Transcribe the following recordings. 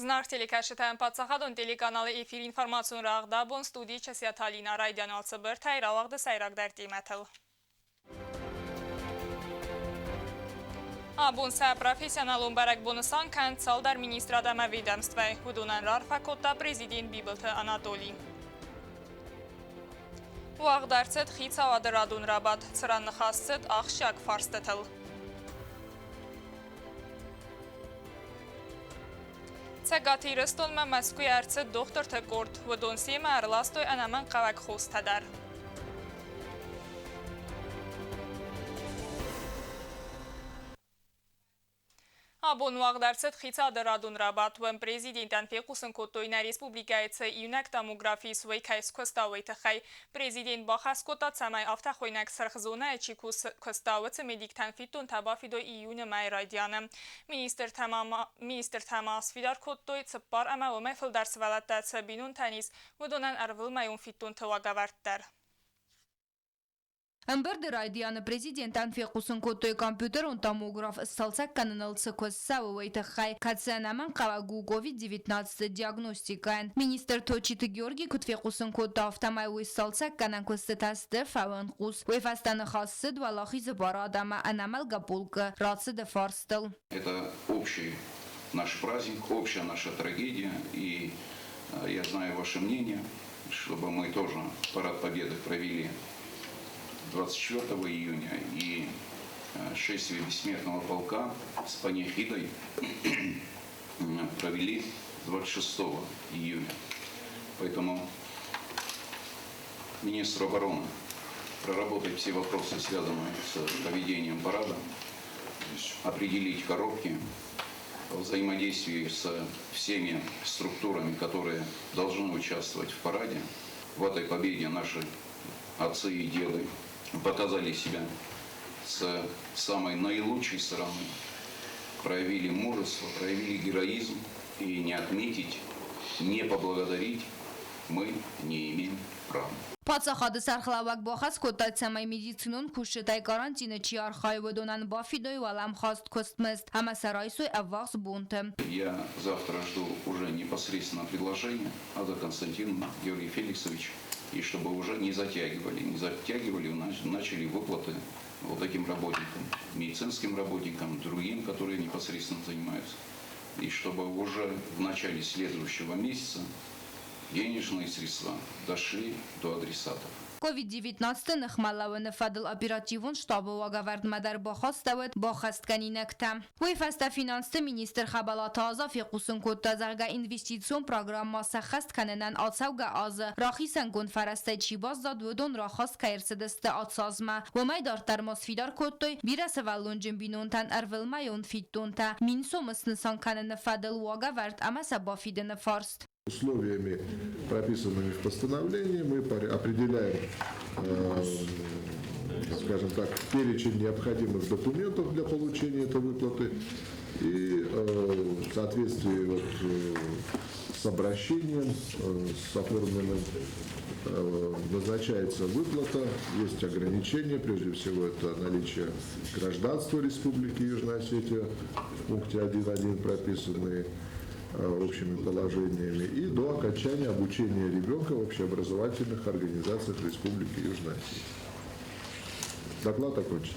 Зынаргъ телекӕсджытӕн паддзахадон телеканалы эфир информацион рӕгъ абон студийы Часиаты Алина райдиан алцыбыртӕй рауагъды сӕйрагдӕр темӕтыл. Абон сӕ профессионалон бӕрӕгбоны нысан кӕнынц цалдӕр министрад ӕмӕ ведомствӕйы. Уыдонӕн раарфӕ кодта президент Бибылты Анатолий. Уагъд ӕрцыд хицауады радон рабадт, цыран ныхас цыд ахсджиаг фарстытыл. Цӕгат Ирыстонмӕ Мӕскуыйӕ ӕрцыд дохтырты къорд. Уыдон семӕ ӕрластой ӕнӕмӕнгхъӕуӕг хостӕ дӕр. Абон уагъд ӕрцыд хицауады радон рабадт. Уӕм президентӕн фехъусын кодтой, нӕ республикӕйы цы иунӕг томографийы суӕй кӕй скуыста, уый тыххӕй. Президент бахӕс кодта, цӕмӕй афтӕхуыйнӕг сырх зонӕйы чи куыста, уыцы медиктӕн фиддонтӕ бафидой июны мӕйы райдианы. Министртӕ ма сфидар кодтой, цыппар ӕмӕ уымӕй фылдӕр сывӕллӕттӕ цы бинонтӕн ис, уыдонӕн ӕрвылмӕйон фиддонты уагӕвӕрд дӕр. Ӕмбырды райдианы президентӕн фехъусын кодтой компьютерон томограф сцалцӕг кӕныныл цы куыст цӕуы, уый тыххӕй, кӕд сӕ ӕнӕмӕнгхъӕуӕг у COVID-19 диагностикӕйӕн. Министр Точиты Георгий куыд фехъусын кодта, афтӕмӕй уый сцалцӕггӕнӕн куыстытӕ сты фӕуӕнхъус. Уый фӕстӕ ныхас цыд Уӕлахизы барад ӕмӕ ӕнӕмӕлгӕ полкы рацыды фарстыл. Это общий наш праздник, общая наша трагедия, и я знаю ваше мнение, чтобы мы тоже Парад Победы провели 24 июня и шествие Бессмертного полка с панихидой провели 26 июня. Поэтому министру обороны проработать все вопросы, связанные с проведением парада, определить коробки, взаимодействии с всеми структурами, которые должны участвовать в параде. В этой победе наши отцы и деды показали себя с самой наилучшей стороны, проявили мужество, проявили героизм, и не отметить, не поблагодарить мы не имеем права. Паддзахады сӕргълӕууӕг бахӕс кодта, цӕмӕй медицинон кусджытӕй карантины чи архайы, уыдонӕн бафидой уӕлӕмхаст куыстмызд ӕмӕ сӕ райсой ӕввахс бонты. Я завтра жду уже непосредственно предложение Ада Константиновна, Георгий Феликсович, и чтобы уже не затягивали, не затягивали, начали выплаты вот этим работникам, медицинским работникам, другим, которые непосредственно занимаются. И чтобы уже в начале следующего месяца денежные средства дошли до адресатов. COVID-19 ныхмӕлӕууыны фӕдыл оперативон штабы уагӕвӕрдмӕ дӕр бахастӕуыд баххӕстгӕнинӕгтӕ. Уый фӕстӕ финансты министр Хӕбӕлаты Аза фехъусын кодта, зӕгъгӕ, инвестицион программӕ сӕххӕст кӕнынӕн ацӕугӕ азы рахицӕнгонд фӕрӕзтӕй чи баззад, уыдон рахаст кӕй ӕрцыдысты ацы азмӕ. Уымӕй дарддӕр ма сфидар кодтой бирӕсывӕллонджын бинонтӕн ӕрвылмӕйон фиддонтӕ 1000 сомы снысан кӕныны фӕдыл уагӕвӕрд ӕмӕ сӕ бафидыны фарст. Условиями, прописанными в постановлении, мы определяем, скажем так, перечень необходимых документов для получения этой выплаты. И в соответствии вот с обращением, с оформленным, назначается выплата. Есть ограничения, прежде всего это наличие гражданства Республики Южная Осетия в пункте 1.1 прописанные общими положениями, и до окончания обучения ребенка в общеобразовательных организациях Республики Южная Осетия. Доклад окончен.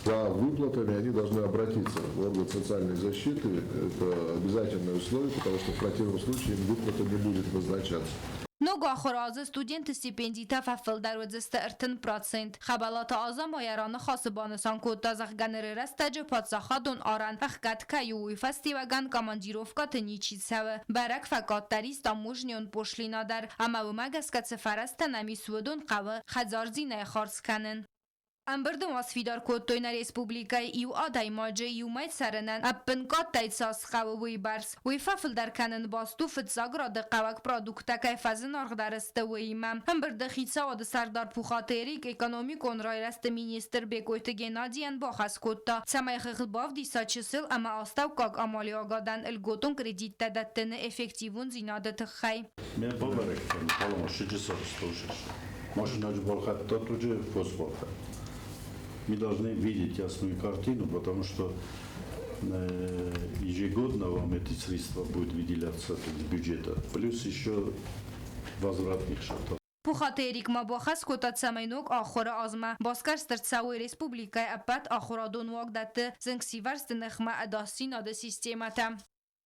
За выплатами они должны обратиться в орган социальной защиты. Это обязательное условие, потому что в противном случае им выплата не будет назначаться. Ног ахуыры азы студенты стипендитӕ фӕфылдӕр уыдзысты 30%. Хӕбӕлаты Аза ма йӕ раныхасы банысан кодта, зӕгъгӕ, ныры рӕстӕджы паддзахадон арӕн ӕхгӕд кӕй у, уый фӕстиуӕгӕн командировкӕты ничи цӕуы. Бӕрӕг фӕкъаддӕр ис таможнӕйон пошлина дӕр, ӕмӕ уымӕ гӕсгӕ цы фӕрӕзтӕ нӕм ис, уыдон хъӕуы хӕдзардзинӕй хардз кӕнын. Ӕмбырды ма сфидар кодтой нӕ республикӕйы иу адӕймаджы иумӕ цӕрынӕн ӕппынкъаддӕр цас хъӕуы, уыйбӕрц. Уый фӕфылдӕр кӕнын баст у фыццаг рады хъӕуӕг продукттӕ кӕй фӕзынаргъдӕр сты, уыимӕ. Ӕмбырды хицауады сӕрдар Пухаты Эрик экономикон райрӕзты министр Бекъойты Геннадийӕн бахӕс кодта, цӕмӕй хыгъд бавдиса чысыл ӕмӕ астӕуккаг амалиуӕгадӕн льготон кредиттӕ дӕттыны эффективондзинады тыххӕй. Ме бабӕрӕг кӕн, фӕлӕ сыджы сӕр слушаешь. Машина балхӕдта, тут фос балхӕдта. Мы должны видеть ясную картину, потому что Ежегодно вам эти средства будут выделяться из бюджета, плюс еще возвратных шартов. Пухаты Эрик ма бахӕс кодта, цӕмӕй ног ахуыры азмӕ басгӕрст ӕрцӕуой республикӕйы ӕппӕт ахуырадон уагдӕтты зынгсивӕрзты ныхмӕ ӕдасдзинады системӕтӕ.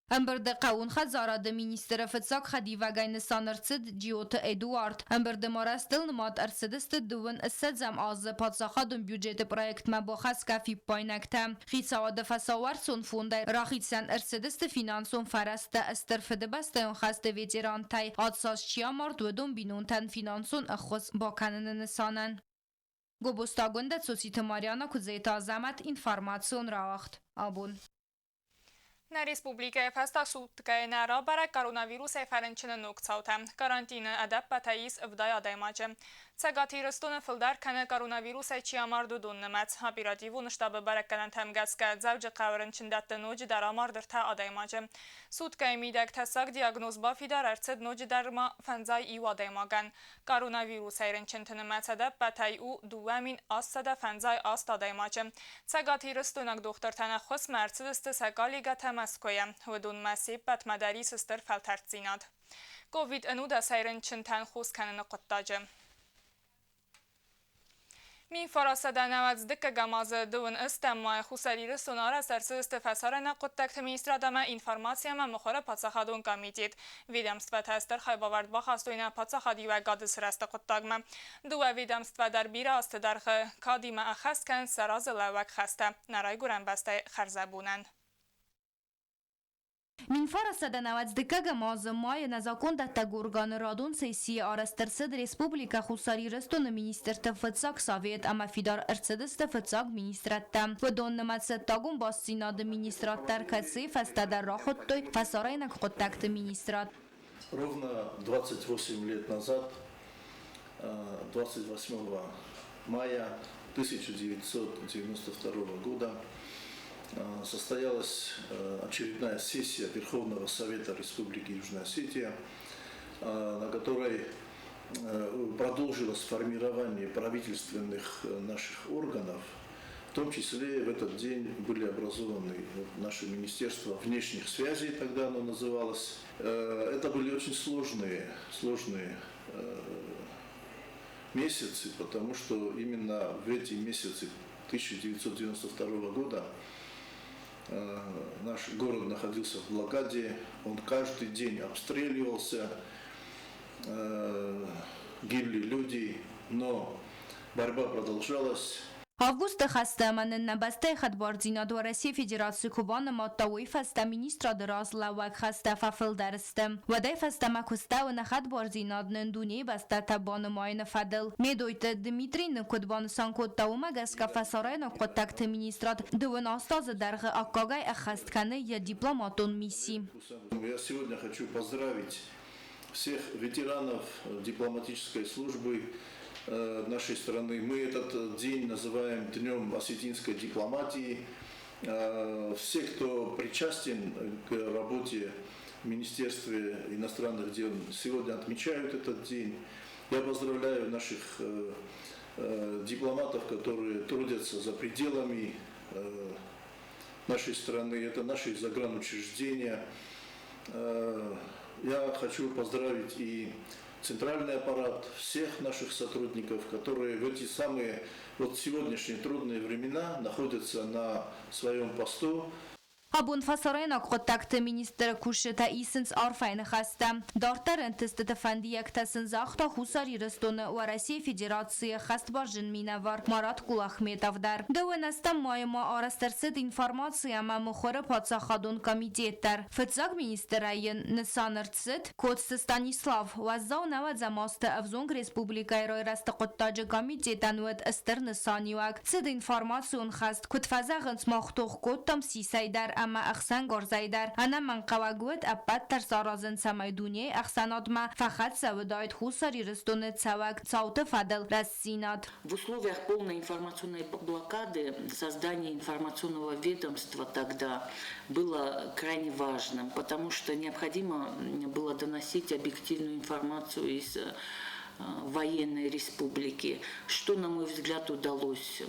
Ӕмбырды хъӕууон хӕдзарады министры фыццаг хӕдивӕгӕй нысан ӕрцыд Джиоты Эдуард. Ӕмбырды ма рӕзтыл нымад ӕрцыдысты дыууын ссӕдзӕм азы паддзахадон бюджеты проектмӕ бахӕсгӕ фиппаинӕгтӕ. Хицауады фӕсауӕрцон фондӕй рахицӕн ӕрцыдысты финансон фӕрӕзтӕ Стыр Фыдыбӕстӕйон хӕсты ветерантӕй ацас чи амард, уыдон бинонтӕн финансон ӕххуыс бакӕныны нысанӕн. Гобозтагондӕ Цоциты Марьяна Куыдзеты Азӕмӕт информацион рауагъд. Абон. Нӕ республикӕйы фӕстаг суткӕйы нӕ рабӕрӕг коронавирусӕй фӕрынчыны ног цаутӕ. Карантины ӕдӕппӕтӕй ис 70 адӕймаджы. Цӕгат Ирыстоны фылдӕр кӕны коронавирусӕй чи амард, уыдон нымӕц. Оперативон штабы бӕрӕггӕнӕнтӕм гӕсгӕ Дзӕуджыхъӕуы рынчындӕтты ноджыдӕр амард ӕртӕ адӕймаджы. Суткӕйы мидӕг тӕссаг диагноз бафидар ӕрцыд ноджыдӕр ма 51 адӕймагӕн. Коронавирусӕй рынчынты нымӕц ӕдӕппӕтӕй у 2858 адӕймаджы. Цӕгатирыстойнаг дохтыртӕн ӕххуысмӕ ӕрцыдысты сӕ коллегӕтӕ Мӕскуыйӕ. Уыдонмӕ се ппӕтмӕ дӕр ис стыр фӕлтӕрддзинад ковид-19 рынчынтӕн хос кӕныны хъуыддаджы. 1992 азы 30 майы Хуссар Ирыстоны арӕзт ӕрцыдысты фӕсарӕйнаг хъуыддӕгты министрад ӕмӕ информаци ӕмӕ мыхуыры паддзахадон комитет. Ведомствӕтӕ стыр хайбавӕрд бахастой нӕ паддзахадиуӕгады сырӕзты хъуыддагмӕ. Дыууӕ ведомствӕ дӕр бирӕ азты дӕргъы кадимӕ ӕххӕст кӕнынц сӕ разылӕууӕг хӕстӕ нӕ райгуырӕн бӕстӕйы хӕрзӕбонӕн. 1992 азы майы нӕ закондӕттӕг органы радон сессийы арӕзт ӕрцыд Республикӕ Хуссар Ирыстоны министрты фыццаг совет ӕмӕ фидар ӕрцыдысты фыццаг министрадтӕ. Уыдон нымӕцы ӕддагон бастдзинады министрад дӕр, кӕцыйы фӕстӕдӕр рахуыдтой фӕсарӕйнаг хъуыддӕгты министрад. Ровно 28 лет назад, 28 мая 1992 года, состоялась очередная сессия Верховного Совета Республики Южная Осетия, на которой продолжилось формирование правительственных наших органов. В том числе в этот день были образованы наше Министерство внешних связей, тогда оно называлось. Это были очень сложные, сложные месяцы, потому что именно в эти месяцы 1992 года наш город находился в блокаде, он каждый день обстреливался, гибли люди, но борьба продолжалась. Августы хӕсты ӕмӕ нын нӕ бӕстӕйы хӕдбардзинад Уӕрӕсейы Федераци куы банымадта, уый фӕстӕ министрады раз лӕууӕг хӕстӕ фӕфылдӕр сты. Уӕдӕй фӕстӕмӕ куыстӕуы нӕ хӕдбардзинад нын дунейы бӕстӕтӕ банымайыны фӕдыл. Медойты Дмитрий нын куыд банысан кодта, уымӕ гӕсгӕ фӕсарӕйнаг хъуыддӕгты министрад 18 азы дӕргъы аккагӕй ӕххӕст кӕны йӕ дипломатон мисси. Я сегодня хочу поздравить всех ветеранов дипломатической службы нашей страны. Мы этот день называем Днем осетинской дипломатии. Все, кто причастен к работе в Министерстве иностранных дел, сегодня отмечают этот день. Я поздравляю наших дипломатов, которые трудятся за пределами нашей страны. Это наши загранучреждения. Я хочу поздравить и центральный аппарат, всех наших сотрудников, которые в эти самые вот сегодняшние трудные времена находятся на своем посту. Абон фӕсарӕйнаг хъуыддӕгты министры кусджытӕ исынц арфӕйы ныхӕстӕ. Дарддӕр ӕнтыстыты фӕндиӕгтӕ сын загъта Хуссар Ирыстоны Уӕрӕсейы Федерацийы ӕххӕстбарджын минӕвар Марат Кулахметов дӕр. 20 майы ма арӕзт ӕрцыд информаци ӕмӕ мыхуыры паддзахадон комитет дӕр. Фыццаг министрӕй йын нысан ӕрцыд Коцты Станислав. Уӕззау нӕуӕдзӕм азты ӕвзонг республикӕйы райрӕзты хъуыддаджы комитетӕн уыд стыр нысаниуӕг. Цыд информацион хӕст, куыд фӕзӕгъынц, мах тох кодтам сисӕй дӕр ӕмӕ ӕхсӕнгарзӕй дӕр. Ӕнӕмӕнгхъӕуӕг уыд ӕппӕт дӕр саразын, цӕмӕй дунейы ӕхсӕнадмӕ фӕхӕццӕ уыдаид Хуссар Ирыстоны цӕуӕг цауты фӕдыл рӕстдзинад. В условиях полной информационной блокады создание информационного ведомства тогда было крайне важным, потому что необходимо было доносить объективную информацию из военной республики, что, на мой взгляд, удалось.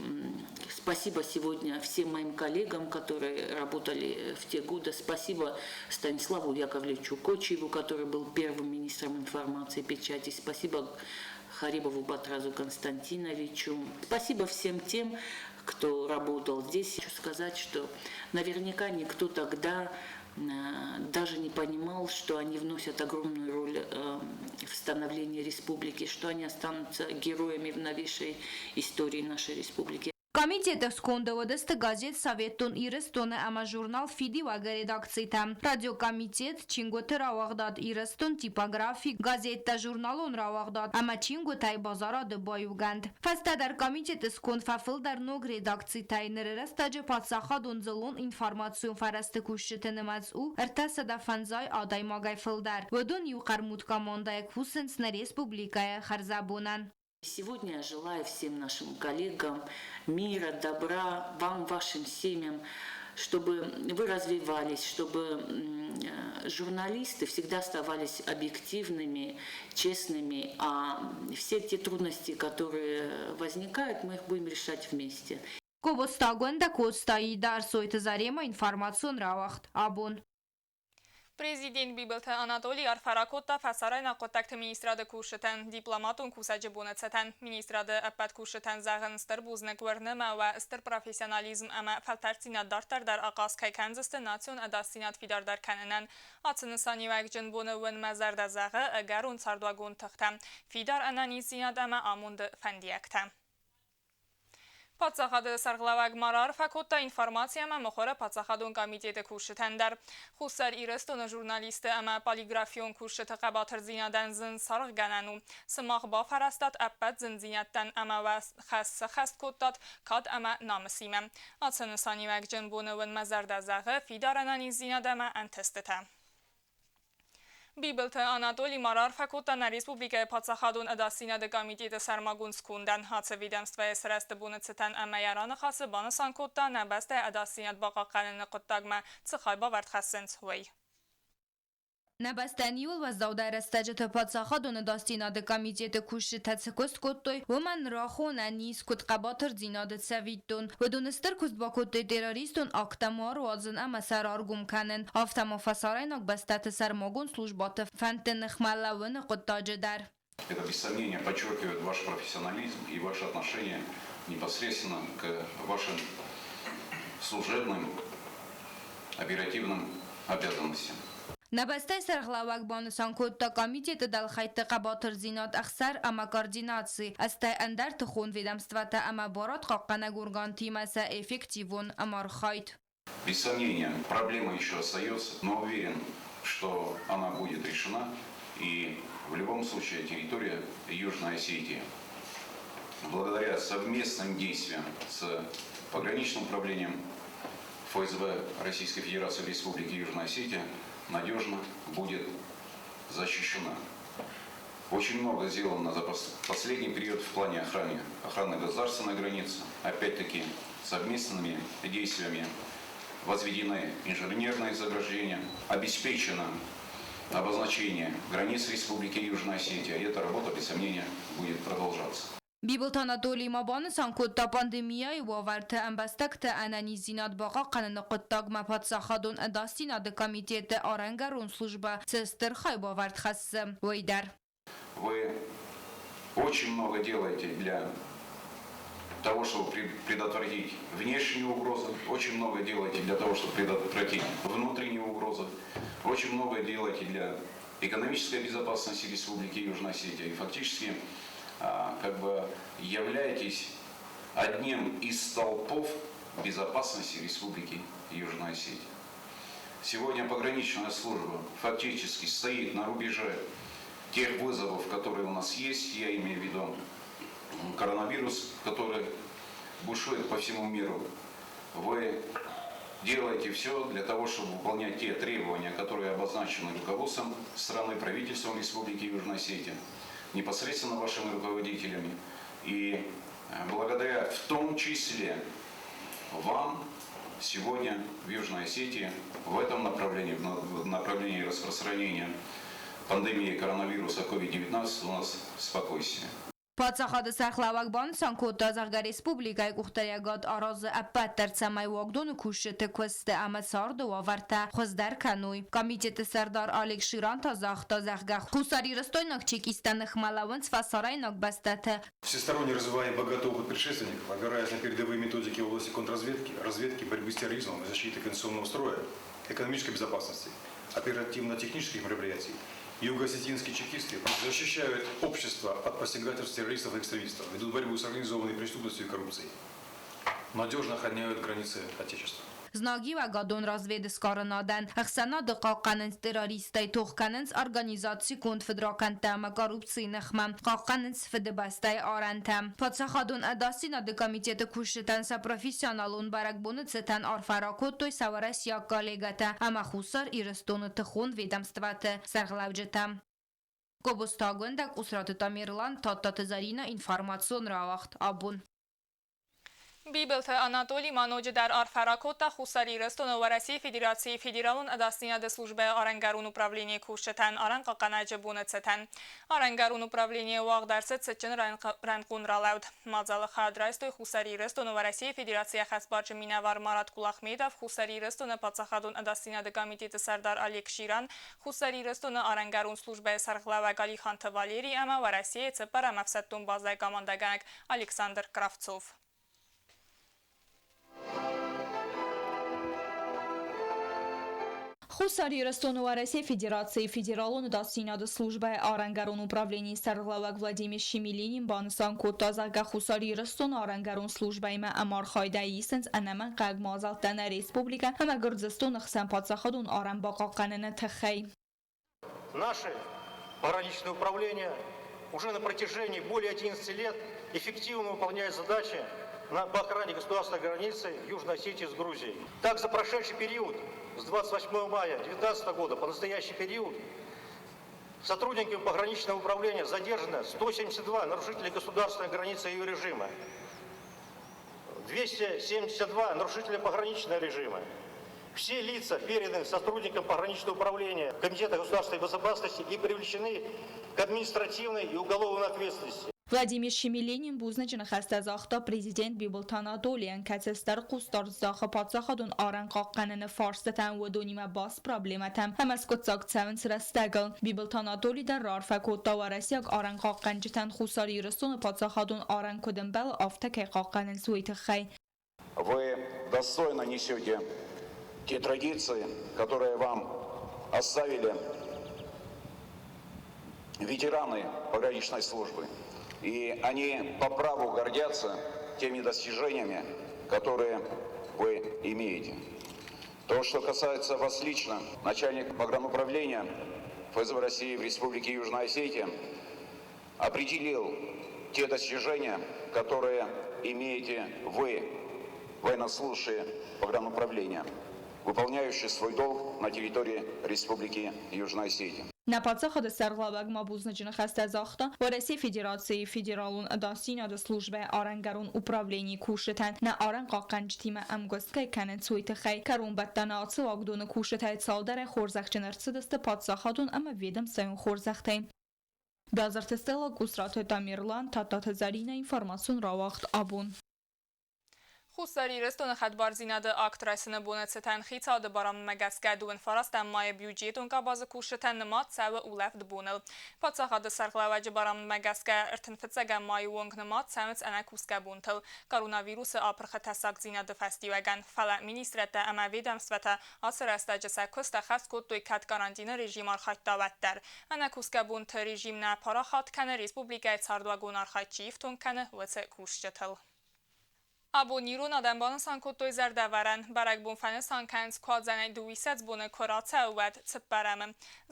Спасибо сегодня всем моим коллегам, которые работали в те годы. Спасибо Станиславу Яковлевичу Кочиеву, который был первым министром информации и печати. Спасибо Харибову Батразу Константиновичу. Спасибо всем тем, кто работал здесь. Хочу сказать, что наверняка никто тогда даже не понимал, что они вносят огромную роль в становлении республики, что они останутся героями в новейшей истории нашей республики. Комитеты сконды уыдысты газет «Советон Ирыстоны» ӕмӕ журнал «Фидиуӕг»-ы редакцитӕ, радиокомитет, чингуыты рауагъдад «Ирыстон», типографи, газеттӕ, журналон рауагъдад ӕмӕ чингуытӕй базарады баиугӕнд. Фӕстӕдӕр комитеты сконд фӕфылдӕр ног редакцитӕй. Ныры рӕстӕджы паддзахадон дзыллон информацион фӕрӕзты кусджыты нымӕц у 350 адӕймагӕй фылдӕр. Уыдон иу хъӕрмуд командӕйӕ кусынц нӕ республикӕйы хӕрзӕбонӕн. Сегодня я желаю всем нашим коллегам мира, добра, вам, вашим семьям, чтобы вы развивались, чтобы журналисты всегда оставались объективными, честными, а все те трудности, которые возникают, мы их будем решать вместе. Гобозты Агуындӕ, Коцты Аидӕ, Ӕрсойты Заремӕ, информацион рауагъд «Абон». Президент Бибылты Анатоли арфӕ ракодта Фӕсарӕйнаг хъуыддӕгты министрады кусджытӕн Дипломатон кусӕджы боны цытӕн. Министрады ӕппӕт кусджытӕн зӕгъын стыр бузныг, уырны мӕ, уӕ стыр профессионализм ӕмӕ фӕлтӕрддзинад дарддӕр дӕр ахъаз кӕй кӕндзысты национ ӕдасдзинад фидардӕр кӕнынӕн. Ацы нысаниуӕгджын боны уын мӕ зӕрдӕ зӕгъы ӕгӕрон цардуагон тыхтӕ, фидар ӕнӕниздзинад ӕмӕ амонды фӕндиӕгтӕ. Паддзахады сӕргълӕууӕг ма раарфӕ кодта информаци ӕмӕ мыхуыры паддзахадон комитеты кусджытӕн дӕр. Хуссар Ирыстоны журналистты ӕмӕ полиграфион кусджыты хъӕбатырдзинадӕн зын саргъгӕнӕн у. Сымах бафӕрӕзтат ӕппӕт зындзинӕдтӕн ӕмӕ уӕ хӕс сӕххӕст кодтат кад ӕмӕ намысимӕ. Ацы нысаниуӕгджын боны уын мӕ зӕрдӕ зӕгъы фидар ӕнӕниздзинад ӕмӕ ӕнтыстытӕ. Бибылты Анатоли ма раарфӕ кодта нӕ республикӕйы Паддзахадон ӕдасдзинады комитеты сӕрмагонд скондӕн ацы ведомствӕйы сырӕзты боны цытӕн ӕмӕ йӕ раныхасы банысан кодта, нӕ бӕстӕйы ӕдасдзинад бахъахъхъӕныны хъуыддагмӕ цы хайбавӕрд хӕссынц, уый. Нӕ бӕстӕйӕн иууыл уӕззаудӕр рӕстӕджыты Паддзахадон ӕдасдзинады комитеты кусджытӕ цы куыст кодтой, уымӕн рахонӕн ис куыд хъӕбатырдзинады цӕвиттон. Уыдон стыр куыст бакодтой террористон акттӕ ма руадзын ӕмӕ сӕ раргом кӕнын, афтӕ ма фӕсарӕйнаг бӕстӕты сӕрмагонд службӕты фӕндты ныхмӕ лӕууыны хъуыддаджы дӕр. Это, без сомнения, подчеркивает ваш профессионализм и ваше отношение непосредственно к вашим служебным, оперативным обязанностям. Нӕ бӕстӕйы сӕргълӕууӕг банысан кодта комитеты дӕлхӕйтты хъӕбатырдзинад, ӕхсар ӕмӕ координаци, стӕй ӕндӕр тыхон ведомствӕтӕ ӕмӕ барадхъахъхъӕнӕг органтимӕ сӕ эффективон ӕмархайд. Без сомнения, проблема еще остается, но уверен, что она будет решена. И в любом случае территория Южной Осетии, благодаря совместным действиям с пограничным управлением ФСБ Российской Федерации в Республике Южная Осетия, надежно будет защищена. Очень много сделано за последний период в плане охраны государственной границы. Опять-таки, совместными действиями возведены инженерные заграждения, обеспечено обозначение границ Республики Южная Осетия. И эта работа, без сомнения, будет продолжаться. Бибылты Анатоли ма банысан кодта, пандемияйы уавӕрты ӕмбӕстӕгты ӕнӕниздзинад бахъахъхъӕныны хъуыддагмӕ Паддзахадон ӕдасдзинады комитеты арӕнгӕрон службӕ цы стыр хайбавӕрд хӕссы, уый дӕр. Вы очень много делаете для того, чтобы предотвратить внешние угрозы, очень много делаете для того, чтобы предотвратить внутренние угрозы, очень много делаете для экономической безопасности Республики Южная Осетия. И фактически как бы являетесь одним из столпов безопасности Республики Южная Осетия. Сегодня пограничная служба фактически стоит на рубеже тех вызовов, которые у нас есть, я имею в виду коронавирус, который бушует по всему миру. Вы делаете все для того, чтобы выполнять те требования, которые обозначены руководством страны, правительством Республики Южная Осетия, непосредственно вашими руководителями. И благодаря в том числе вам сегодня в Южной Осетии в этом направлении, в направлении распространения пандемии коронавируса COVID-19 у нас спокойствие. Паддзахады сӕргълӕууӕг банысан кодта, зӕгъгӕ, республикӕйы къухдариӕгад аразы ӕппӕт дӕр, цӕмӕй уагдоны кусджыты куысты ӕмӕ царды уавӕртӕ хуыздӕр кӕной. Комитеты сӕрдар Олег Ширан та загъта, зӕгъгӕ, хуссарирыстойнаг чекисттӕ ныхмӕ лӕууынц фӕсарӕйнаг бӕстӕты. Всесторонне развивая богатый опыт предшественников, опираясь на передовые методики в области контрразведки, разведки, борьбы с терроризмом и защиты конституционного строя, экономической безопасности, оперативно-технических мероприятий, юго-осетинские чекисты защищают общество от посягательств террористов и экстремистов, ведут борьбу с организованной преступностью и коррупцией, надежно охраняют границы Отечества. Знагиуӕгадон развӕдсгарынадӕн, ӕхсӕнады хъахъхъӕнынц террористтӕй тох кӕнынц организацигонд фыдракӕндтӕ ӕмӕ коррупцийы ныхмӕ, хъахъхъӕнынц Фыдыбӕстӕйы арӕнтӕ. Паддзахадон ӕдасдзинады комитеты кусджытӕн сӕ профессионалон бӕрӕгбоны цытӕн арфӕ ракодтой сӕ уӕрӕсейаг коллегӕтӕ ӕмӕ Хуссар Ирыстоны тыхон ведомствӕты сӕргълӕуджытӕ. Гобозты Агуындӕ, Къусраты Тамерлан, Тадтаты Зӕринӕ, информацион рауагъд абон. Бибылты Анатоли ма ноджыдӕр арфӕ ракодта Хуссар Ирыстоны Уӕрӕсейы Федерацийы Федералон ӕдасдзинады службӕйы арӕнгӕрон управленийы кусджытӕн арӕнхъахъхъӕнӕджы боны цытӕн. Арӕнгӕрон управленийы уагъд ӕрцыд цытджын рӕнхъон ралӕуд. Мадзалы хайад райстой Хуссар Ирыстоны Уӕрӕсейы Федерацийы ӕххӕстбарджын минӕвар Марат Кулахметов, Хуссар Ирыстоны Паддзахадон ӕдасдзинады комитеты сӕрдар Олег Ширан, Хуссар Ирыстоны арӕнгӕрон службӕйы сӕргълӕууӕг Алиханты Валерий ӕмӕ Уӕрӕсейы цыппӕрӕм ӕфсӕддон базӕйы командӕгӕнӕг Александр Кравцов. Хуссар Ирыстоны Уӕрӕсейы Федерацийы Федералон ӕдасдзинады службӕйы арӕнгӕрон управленийы сӕргълӕууӕг Владимир Шемелинин банысан кодта, зӕгъгӕ, Хуссар Ирыстоны арӕнгӕрон службӕимӕ ӕмархайдӕй исынц ӕнӕмӕнгхъӕуӕг мадзӕлттӕ нӕ республикӕ ӕмӕ Гуырдзыстоны хсӕн паддзахадон арӕн бахъахъхъӕныны тыххӕй. Наше пограничное управление уже на протяжении более 11 лет эффективно выполняет задачи по охране государственной границы Южной Осетии с Грузией. Так, за прошедший период с 28 мая 2019 года по настоящий период сотрудниками пограничного управления задержано 172 нарушителя государственной границы и ее режима, 272 нарушителя пограничного режима. Все лица переданы сотрудникам пограничного управления Комитета государственной безопасности и привлечены к административной и уголовной ответственности. Владимир Шемеленин бузныджы ныхӕстӕ загъта президент Бибылты Анатолийӕн, кӕцы стыр хъусдард здахы паддзахадон арӕнхъахъхъӕныны фарстытӕм, уыдонимӕ баст проблемӕтӕм ӕмӕ скъуыддзаг цӕуынц рӕстӕгыл. Бибылты Анатоли дӕр раарфӕ кодта уӕрӕсейаг арӕнхъахъхъӕнджытӕн Хуссар Ирыстоны паддзахадон арӕн куыд ӕмбӕлы, афтӕ кӕй хъахъхъӕнынц, уый тыххӕй. Вы достойно несете те традиции, которые вам оставили ветераны пограничной службы. И они по праву гордятся теми достижениями, которые вы имеете. То, что касается вас лично, начальник погрануправления ФСБ России в Республике Южная Осетия определил те достижения, которые имеете вы, военнослужащие погрануправления, выполняющие свой долг на территории Республики Южная Осетия. Нӕ паддзахады сӕргълӕууӕг ма бузныджы ныхӕстӕ загъта Уӕрӕсейы Федерацийы Федералон ӕдасдзинады службӕйы арӕнгӕрон управленийы кусджытӕн нӕ арӕнхъахъхъӕнджытимӕ ӕмгуыст кӕй кӕнынц, уый тыххӕй. Кӕронбӕттӕны ацы уагдоны кусджытӕй цалдӕрӕй хорзӕхджын ӕрцыдысты паддзахадон ӕмӕ ведомствӕйон хорзӕхтӕй. Базарты Стелла, Къусраты Тамерлан, Тадтаты Зӕринӕ, информацион рауагъд абон. Хуссар Ирыстоны хӕдбардзинады акт райсыны боны цытӕн хицауады барамындмӕ гӕсгӕ дыууын фарастӕм майы бюджетон къабазы кусджытӕн нымад цӕуы улӕфт боныл. Паддзахады сӕргълӕууӕджы барамындмӕ гӕсгӕ 35 майы онг нымад цӕуынц ӕнӕкусгӕ бонтыл коронавирусы апырхы тӕссагдзинады фӕстиуӕгӕн. Фӕлӕ министрӕдтӕ ӕмӕ ведомствӕтӕ ацы рӕстӕджы сӕ куыст ӕххӕст кодтой, кӕд карантины режим архайдта, уӕддӕр. Ӕнӕкусгӕ бонты режим нӕ парахат кӕны, республикӕйы цардуагон архайд чи ифтонг кӕны, уыцы кусджытыл. Абон ирон адӕм банысан кодтой зӕрдӕвӕрӕн. Бӕрӕгбон фӕнысан кӕнынц Куадзӕнӕй дыууиссӕдз боны куы рацӕуы, уӕд цыппӕрӕмы.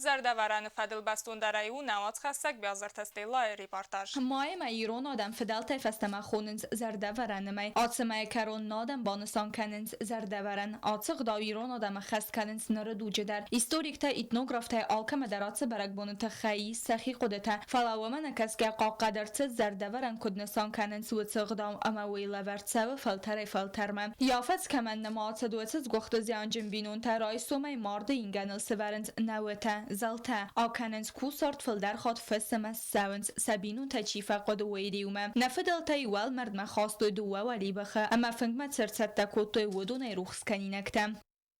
Зӕрдӕвӕрӕны фӕдыл бӕстондӕрӕй у нӕ уацхӕссӕг Биазырты Стеллайы репортаж. Майы мӕй ирон адӕм фыдӕлтӕй фӕстӕмӕ хонынц Зӕрдӕвӕрӕны мӕй. Ацы мӕйы кӕрон нӕ адӕм банысан кӕнынц Зӕрдӕвӕрӕн. Ацы гъдау ирон адӕм ӕххӕст кӕнынц ныры дуджы дӕр. Историктӕ, этнографтӕй алкӕмӕ дӕр ацы бӕрӕгбоны тыххӕй ис сӕхи хъуыдытӕ, фӕлӕ уымӕ нӕ кӕсгӕ хъахъхъӕд ӕрцыд Зӕрдӕвӕрӕн куыд нысан кӕнынц, уыцы ӕгъдау ӕмӕ уый лӕвӕрд цӕуы. Цӕуы фӕлтӕрӕй-фӕлтӕрмӕ. Йӕ афӕдз кӕмӕн нӕма ацыд, уыцы сгуыхты зианджын бинонтӕ райсомӕй марды ингӕныл сӕвӕрынц нӕуытӕ, зӕлтӕ, акӕнынц кусарт, фылдӕр хатт фысымы ссӕуынц, сӕ бинонтӕ чи фӕхъуыд, уый риумӕ. Нӕ фыдӕлтӕй уӕлмӕрдмӕ хастой дыууӕ уӕлибӕхы ӕмӕ фынгмӕ цы рцӕттӕ кодтой, уыдонӕй рухс кӕнинӕгтӕ.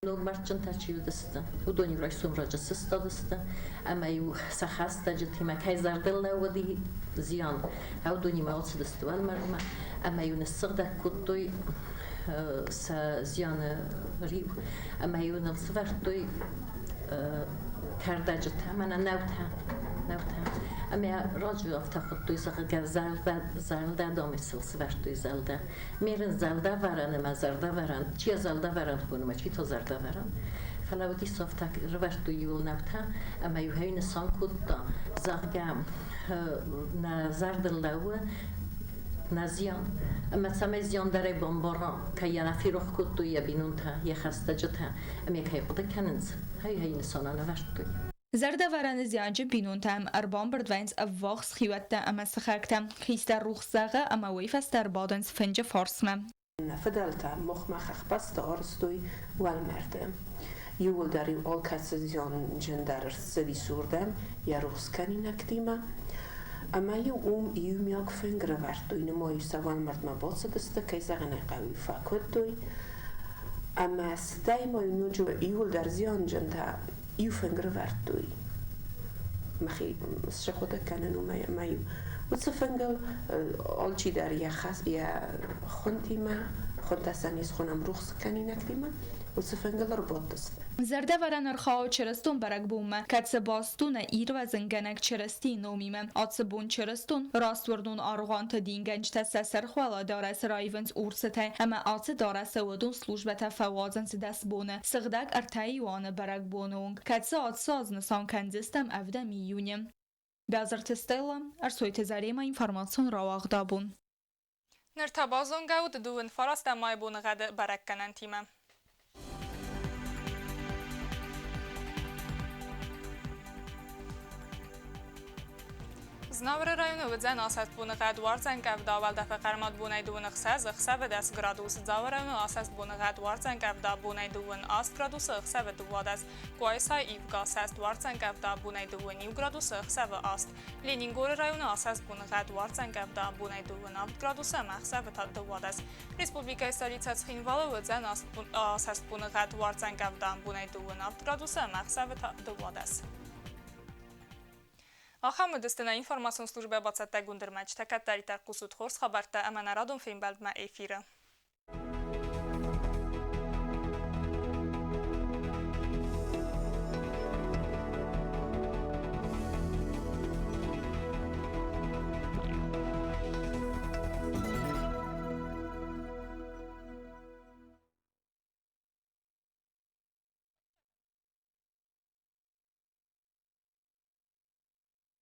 Ног мӕрдджынтӕ чи уыдысты, уыдон-иу райсом раджы сыстадысты ӕмӕ-иу сӕ хӕстӕджытимӕ кӕй зӕрдыл лӕууыди зиан, уыдонимӕ ацыдысты уӕлмӕрдмӕ ӕмӕ-иу ныссыгъдӕг кодтой сӕ зианы риу ӕмӕ-иу ныл сывӕрдтой кӕрдӕджытӕ, мӕнӕ наутӕ, наутӕ. Ӕмӕ раджы афтӕ хуыдтой, зӕгъгӕ, зӕлдӕ домы сыл сывӕрдтой зӕлдӕ. Мерын зӕрдӕвӕрӕн ӕмӕ зӕрдӕвӕрӕн, чи зӕрдӕвӕрӕн хоны ӕмӕ чи та зӕрдӕвӕрӕн. Фӕлӕ уыдис афтӕ, рывӕрдтой иуыл наутӕ ӕмӕ-иу хӕй нысан кодта, зӕгъгӕ, нӕ зӕрдыл лӕууы нӕ зиан. Ӕмӕ цӕмӕй зиан дӕр ӕй бамбара, кӕй йӕ нӕ ферох кодтой йӕ бинонтӕ, йӕ хӕстӕджытӕ ӕмӕ кӕй хъуыды кӕнынц, хӕй хӕй нысанӕн ӕвӕрдтой. Зӕрдӕвӕрӕны зианджын бинонтӕм ӕрбамбырд вӕййынц ӕввахс хиуӕттӕ ӕмӕ сыхӕгтӕ, хистӕр рухс зӕгъы ӕмӕ уый фӕстӕ ӕрбадынц фынджы фарсмӕ. Нӕ фыдӕлтӕ мохмӕ хӕхбӕсты арӕзтой уӕлмӕрды. Иууылдӕр-иу алкӕцы зианджын дӕр ӕрцыдис уырдӕм йӕ рухс кӕнинӕгтимӕ. Ӕмӕ-иу уым иумиаг фынг рывӕрдтой, нымайы сӕ уӕлмӕрдмӕ бацыдысты, кӕй зӕгъын ӕй хъӕуы, фӕкодтой. Ӕмӕ стӕй ма-иу ноджы иууылдӕр зианджынтӕ иу фынг рывӕрдтой. Мӕхи схъуыды кӕнын уымӕй ӕмӕ-иу уыцы фынгыл алчидӕр йӕ хӕс, йӕ хуынтимӕ, хуынтӕ сӕ не схонӕм рухс кӕнинӕгтимӕ, уыцы фынгыл ӕрбадтысты. Зӕрдӕвӕрӕн ӕрхауы чырыстон бӕрӕгбонмӕ, кӕцы баст у нӕ ирвӕзынгӕнӕг Чырыстийы номимӕ. Ацы бон чырыстон растуырнон аргъуанты дингӕнджытӕ сӕ сӕрхуӕлӕдарӕс раивынц урсытӕй ӕмӕ ацы дарӕсы уыдон службӕтӕ фӕуадзынц 10 боны, Сыгъдӕг Ӕртӕ Иоанны бӕрӕгбоны онг, кӕцы ацы аз нысан кӕндзыстӕм ӕвдӕм июны. Бязырты Стелла, Ӕрсойты Заремӕ информацион рауагъд абон. Ныр та базонгӕ ут дыууын фарастӕм майы боныгъӕды бӕрӕггӕнӕнтимӕ. Знауыры районы уыдзӕн асӕст боныгъӕд, уардзӕн къӕвда, уӕлдӕфы хъӕрмад бонӕй дыууын ӕхсӕз, ӕхсӕвы 10 градус. Дзауы районы асӕст боныгъӕд, уардзӕн къӕвда, бонӕй дыууын аст градусы, ӕхсӕвы 12. Къуайсайы ивгӕ асӕст, уардзӕн къӕвда, бонӕй дыууын иу градусы, ӕхсӕвы аст. Ленингоры районы асӕст боныгъӕд, уардзӕн къӕвда, бонӕй дыууын авд градусы ӕмӕ ӕхсӕвы та 12. Республикӕйы столицӕ Цхинвалы уыдзӕн асӕст боныгъӕд, уардзӕн къӕвда, бонӕй дыууын авд градусы ӕмӕ ӕхсӕвы та 12. Ахӕм уыдысты нӕ информацион службӕ бацӕттӕгонд ӕрмӕджытӕ. Кӕддӕриддӕр хъусут хорз хабӕрттӕ ӕмӕ нӕ радон фембӕлдмӕ эфиры.